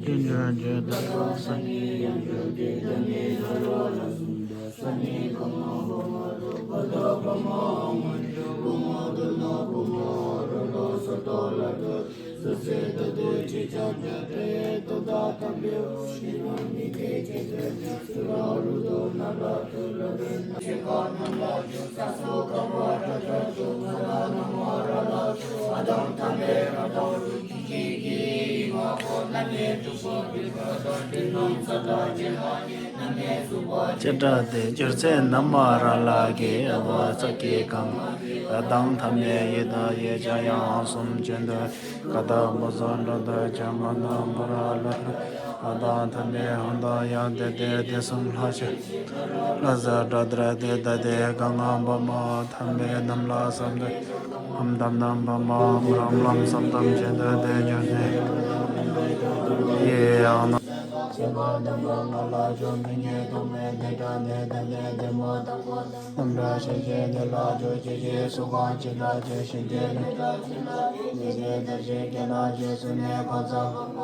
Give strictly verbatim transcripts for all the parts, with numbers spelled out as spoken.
རྒྱུ་འབྱོར་འབྱོར་དང་སངས་རྒྱས་ཡང་འབྱོར་གྱི་ད་ནི་ལ་རོ་ལ་གསུམ་དང་ས་ནི་བ་མ་བ་མ་དུ་བ་ད་བ་མ་འོ་མ་འབྱོར་བ་མ་དུ་ན་བ་མ་ར་ལོ་ས་ཏོ་ལ་དུ། ཅི་འདྲ་དེ་སྦྱོར་ཚེ་ན་མ་ར་ལ་གི་ཨ་བ་ས་ཀྱི་གང་། ད་དང་ཐ་མའི་ཡི་དྭགས་ཡི་ཅ་ཡང་གསུམ་ཅན་དུ། ཀ་དག་པོ་ས་འགྲོ་དང་བྱ་མ་དང་མ་ར་ལ། ཨ་དང་ཐ་མའི་ཧང་དང་ཡང་དེ་དེ་དེ་གསུམ་ལྷ་ཆེ། ལྷ་ས་སྒྲ་དར་དེ་ད་དེ་ག་ང་བ་མ་ཐ་མའི་ནམ་ལ་བསམ་དུ། ཧམ་དམ་ནམ་བ་མ་ཧམ་རམ་ལམ་བསམ་དམ་ཅན་དུ་དེ་འཇོ་དེ། ཡེ་ཡང་ན། ཆེན་པོ་དམ་པ་ང་ལ་འཇོ་མི་ངེས་དུ་མེད་དེ་དྲ་དེ་དེ་དེ་དེ་མོ་དང་པོ། ནམ་ར་ཤེས་བྱེད་དེ་ལ་འཇོ་ཅི་ཞིག་སུ་གང་ཅི་འདྲ་ཅི་ཞིག་དེ་ནི་ནི་ཟེར་དེ་ཞིག་གེ་ན་ཞིག་སུ་ནས་གོ་ཚ་བ་མ་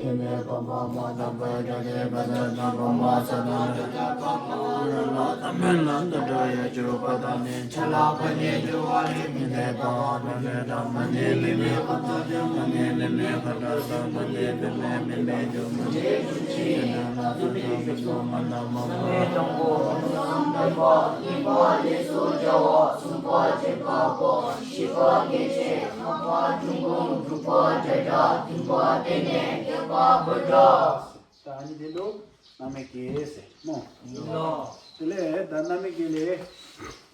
དེ་མེད་པ་མ་མ་དམ་པའི་དགྲ་དེ་ག་ཚ་དམ་པ་མ་ཚ་དམ་དྲ་དྲ་གང་མ་ར་ལ་དམ་པའི་ལམ་དུ་འགྲོ་ཡ་གྱུར་པ་དང་ནི་ཆ་ལག་པ་ནི་འགྱུར་བ་ལས་མི་འདས་པའམ་མི་འདས་དམ་པ་ནི་མི་མེད་པ་དང་དམ་པ་ནི་མི་མེད་པ་དྲ་དམ་པ་ནི་མི་མེད་མི་མེད་འགྱུར་མ་ནི་འགྱུར་ཅི་ཡོད་ན་ན་ཚ་དམ་པ་ཚོགས་མ་དམ་པ་མ། གཉིས་པ་ལས་སུ་བྱ་བ། གསུམ་པ་བྱེད་པ་པོ། བཞི་པ་སྐྱེ་མཆེད། ལྔ་པ་འབྱུང་ཁུངས། དྲུག་པ་སྒྲ་སྒྲ། བདུན་པ་རྟེན་གནས། བརྒྱད་པ་བུ་སྒྲ། ད་ཨ་ནི་དེ་ལུ་བླ་མའི་གེ་ཟེར་མོ། དེ་ལས་ད་བླ་མའི་གེ་ལས་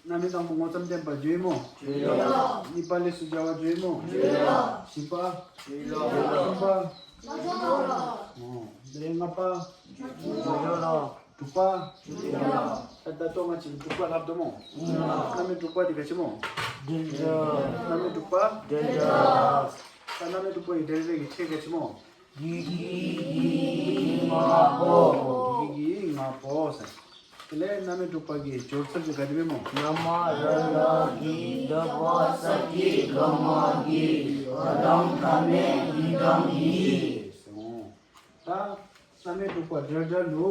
བླ་མའི་དང་པོ་ངོ་ཙམ་བསྟན་པ་བརྗོད་མོ། གཉིས་པ་ལས་སུ་བྱ་བ་བརྗོད་མོ། བཞི་པ། གསུམ་པ། ཨོ། དེ་ལས་ལྔ་པ། དྲུག་པ། ཨ་ད་ལྟོ་ང་ཅིག་དྲུག་པ་ལབ་དོ་མོ། བླ་མའི་དྲུག་པ་དེ་ག་ཅི་མོ། བླ་མའི་དྲུག་པ། ད་བླ་མའི་དྲུག་པ་ཡི་འབྲེལ་བའི་གི་ཕྲད་ག་ཅི་མོ། གི་གི་གི་གི་ང་པོ། གི་གི་གི་ང་པོ་ཟེར། དེ་ལས་བླ་མའི་དྲུག་པ་གི་སྦྱོར་ཚུལ་གྱི་ག་དེ་མེད་མོ། ན་མ་ར་ལ་གི་ད་བ་ས་ཀྱི་ག་མ་གི། ག་དང་ཐ་མའི་གི་དང་གི། ད་བླ་མའི་དྲུག་པ་སྒྲ་སྒྲ་ལུ།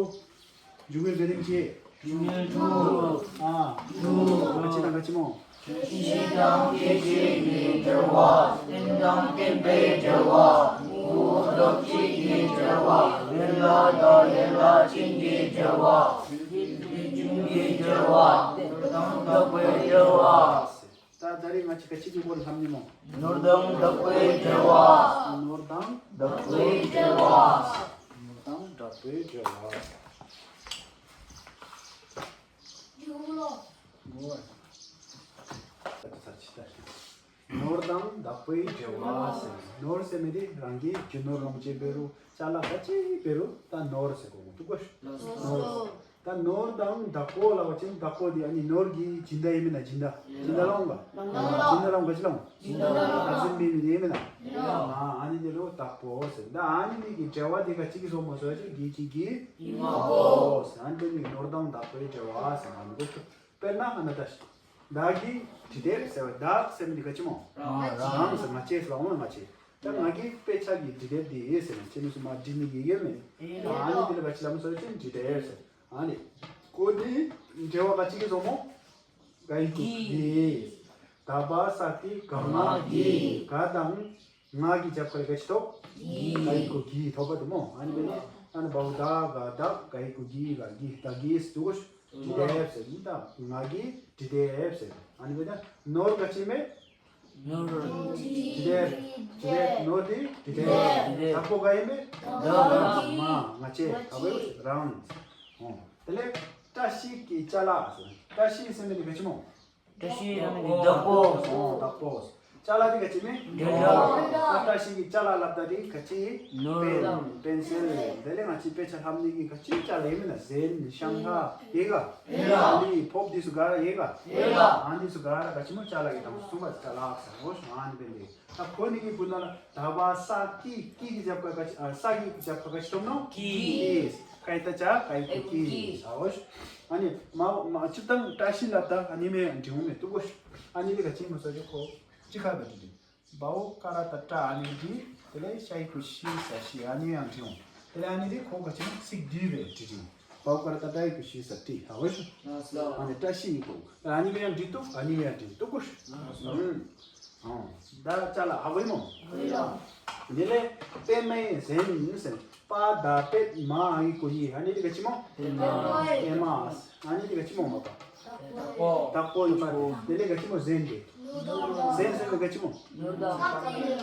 འཇུག་པའི་འབྲེལ་རིམ་གྱིས། འཇུག་པའི་དྲུག་ཨ། དྲུག་ག་ཅི་དང་ག་ཅི་མོ། ཤེས་བྱེད་དང་སྐྱེ་མཆེད་ཀྱི་འབྲེལ་བ། རྟེན་དང་བརྟེན་པའི་འབྲེལ་བ། དངོས་པོ་ལྡོག་བྱེད་ཀྱི་འབྲེལ་བ། ཡན་ལག་དང་ཡན་ལག་ཅན་གྱི་འབྲེལ་བ། རྒྱུ་དང་རྐྱེན་གྱི་འབྲེལ་བ། ནོར་དང་བདག་པོའི་འབྲེལ་བ། ད་ད་རེས་ང་ཅིག་ག་ཅི་གི་སྐོར་ལ་ལབ་ནི་མོ། ནོར་དང་བདག་པོའི་འབྲེལ་བ། ནོར་དང་བདག་པོའི་འབྲེལ་བ། ནོར་དང་བདག་པོའི་འབྲེལ་བ། ནོར་དང་བདག་པོའི་འབྲེལ་བ་ཟེར། ནོར་ཟེར་མི་དེ་རང་གི་རྒྱུ་ནོར་ལོངས་སྤྱོད་འབད་རུང་ཅ་ལག་ག་ཅི་འབད་རུང་ད་ནོར་ཟེར་གོ་མོ་འདུག་གོ། ནོར། ད་ནོར་དང་བདག་པོ་ལབ་པ་ཅིན་བདག་པོ་དེ་ཨ་ནི་ནོར་གྱི་སྦྱིན་བདག་ཨིན་མེན་ན། སྦྱིན་བདག་སྦྱིན་བདག་ལོངས་ག་སྦྱིན་བདག་ལོངས་ག་ཅི་ལོངས། སྦྱིན་བདག་ལོངས་ཟིན་མི་མི་དེ་ཨིན་མེན་ན། ཨ་ཨ་ནི་དེ་ལུ་བདག་པོ་ཟེར། ད་ཨ་ནི་མི་གི་འབྲེལ་བ་དེ་ག་ཅི་གི་སོ་མོ་ཟེར་ཅིག་གི་གི་གི་ང་པོ་ཟེར། ཨ་ནི་དེ་མི་ནོར་དང་བདག་པོའི་འབྲེལ་བ་ཟེར་ཨ་ནི་གོ། དཔེར་ན་ཨ་ན་ད་ཤི། བདག་གིས་འབྲི་དེབ་ཟེར་བ། བདག་ཟེར་མི་འདི་ག་ཅི་མོ། རང་། རང་ཟེར་ང་ཅེས་ལ་འོང་ང་ཅེས། ད་ང་གིས་དཔེ་ཆ་གི་འབྲི་དེབ་འདི་ཟེར་ན་ཅེས་མི་སུ་མ་འབྲི་ནི་ཡི་ཡོད་མེད། ཨ་ནི་འདི་ལ་ག་ཅི་ལ་མོ་ཟེར་ཅེས་འབྲི་དེབ་ཟེར། ཨ་ནི་ཁོ་འདི་འབྲེལ་བ་ག་ཅི་གི་སོ་མོ། ག་ཡི་གུ་གི། གི། ད་བ་ས་ཏི་ག་མ་གི། ག་དང་། ང་གི་རྒྱབ་ཁ་ལ་ག་ཅི་ཐོབ། གི། ག་ཡི་གུ་གི་ཐོབ་པ་དུ་མོ། ཨ་ནི་བེ་ནི་ཨ་ནི་བའུ་ད་ག་ད་ག་ཡི་གུ་གི་ག་གི་ད་གི་སུ་གོ་ཤུ། འབྲི་དེབ་ཟེར་ནི་ད་ང་གི་འབྲི་དེབ་ཟེར། ཨ་ནི་བེ་ད་ནོར་ག་ཅི་མེད། ནོར། འབྲི་དེབ། འབྲི་དེབ་ནོར་དེ་འབྲི་དེབ། འབྲི་དེབ། ད་ཁོ་ག་ཡིན་པས། ད་མ་ང་ཅེ་ད་བེ་རང་། ཨོ་དེ་ལས་བཀྲ་ཤིས་ཀྱི་ཅ་ལག་ཟེར། བཀྲ་ཤིས་ཟེར་ནི་ག་ཅི་མོ། བཀྲ་ཤིས་ཟེར་ནི་བདག་པོ། ཨོ་བདག་པོ། ཅ་ལག་དེ་ག་ཅི་མེད། འདོད་ལྷ། ད་བཀྲ་ཤིས་ཀྱི་ཅ་ལག་ལབ་ད་དེ་ག་ཅི། ནོར། པེན། པེན་སིལ། དེ་ལས་ང་ཅི་དཔེ་ཆ་ལྷབ་ནི་གི་ག་ཅི་ཅ་ལག་ཡིན་མིན་ན་གཟན། ཤམ་ཐབས། ཡི་ག་ཡི་ག་ཨ་ནི་ཕོབ་འདི་སུ་ག་ར་ཡི་ག་ཡི་ག་ཨ་འདི་སུ་ག་ར་ག་ཅི་མོ་ཅ་ལག་གི་དང་སུ་མ་ཅ་ལག་ཟེར་འོ་ཤོ་ཨ་ནི་པེན་དེ། ད་ཁོ་ནི་གི་བུ་ན་ལ་ད་བ་ས་ཀི་ཀི་གི་རྒྱབ་ཁ་ག་ཅི་ཨ་ས་ཀི་གི་རྒྱབ་ཁ་ག་ཅི་སྟོབས་ནོ། ཀི། ཀི། ཀ་ཡི་ད་ཅ་ཀ་ཡི་ཀི་ཀི་ཟེར་འོ་ཤོ། ཨ་ནི་མ་མ་ཅི་དང་བཀྲ་ཤིས་ལབ་ད་ཨ་ནི་མེ་འབྲི་འོང་མེ་ཏུ་གོ་ཤོ། ཨ་ནི་དེ་ག་ཅི་མོ་ཟེར་གི་ཁོ། ཅི་ཁ་བ་དེ་དེ། བའོ་ཀ་ར་ཏ་ཏྲ་ཨ་ནི་དེ། དེ་ལས་ཤ་ཡི་གུ་ཤི་ས་ཤི་ཨ་ནི་ཡང་བྲིས་འོང་། དེ་ལས་ཨ་ནི་དེ་ཁོ་ག་ཅི་ན་ཚིག་འདི་རེད་བྲིས་བྲིས། བའོ་ཀ་ར་ཏ་ཏྲ་ཡི་གུ་ཤི་ས་ཏི་ཧ་བོ་ཤོ། ཨ་ནི་བཀྲ་ཤིས་ཡི་གུ། ཨ་ནི་ཡང་བྲིས་འདུག་ཨ་ནི་ཡང་བྲིས་འདུག་གོ་ཤོ། ཨ་ད་ཅ་ལག་ཧ་གོ་ཡིན་མོ། དེ་ལས་པད་མའི་གཟན་ཟེར། པ་ད་པད་མ་ཨ་ཡི་གུ་ཡི། ཨ་ནི་དེ་ག་ཅི་མོ། པད་མ། ཨ་ནི་དེ་ག་ཅི་མོ་མ་པ། བདག་པོ་ཡོད་པ་རེད། དེ་ལས་ག་ཅི་མོ་གཟན་དེ། གཟན་ཟེར་ན་ག་ཅི་མོ།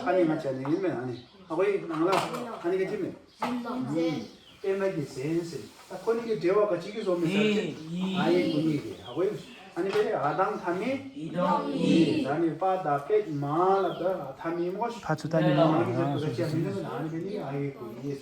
ཨ་ནི་ང་ཅག་ནི་ཡིན་མེད་ཨ་ནི། ཧ་གོ་ཡི་ནང་ལ། ཨ་ནི་ག་ཅི་མེད། པད་མ་གི་གཟན་ཟེར། ད་ཁོ་ནི་གི་འབྲེལ་བ་ག་ཅི་གི་བཟོ་མི་ཟེར་ཅི། ཨ་ཡི་གུ་ཡི་གི་ཧ་གོ་ཡི། ཨ་ནི་དེ་ཨ་དང་ཐ་མི། ཡི། ཨ་ནི་པ་ད་པད་མ་ལ་ད་ཐ་མི་མོ། ཕ་ཚུ་ཐ་མི་མ་གི་ག་ཅི་ཨ་ནི་ཨ་ཡི་གུ་ཡི།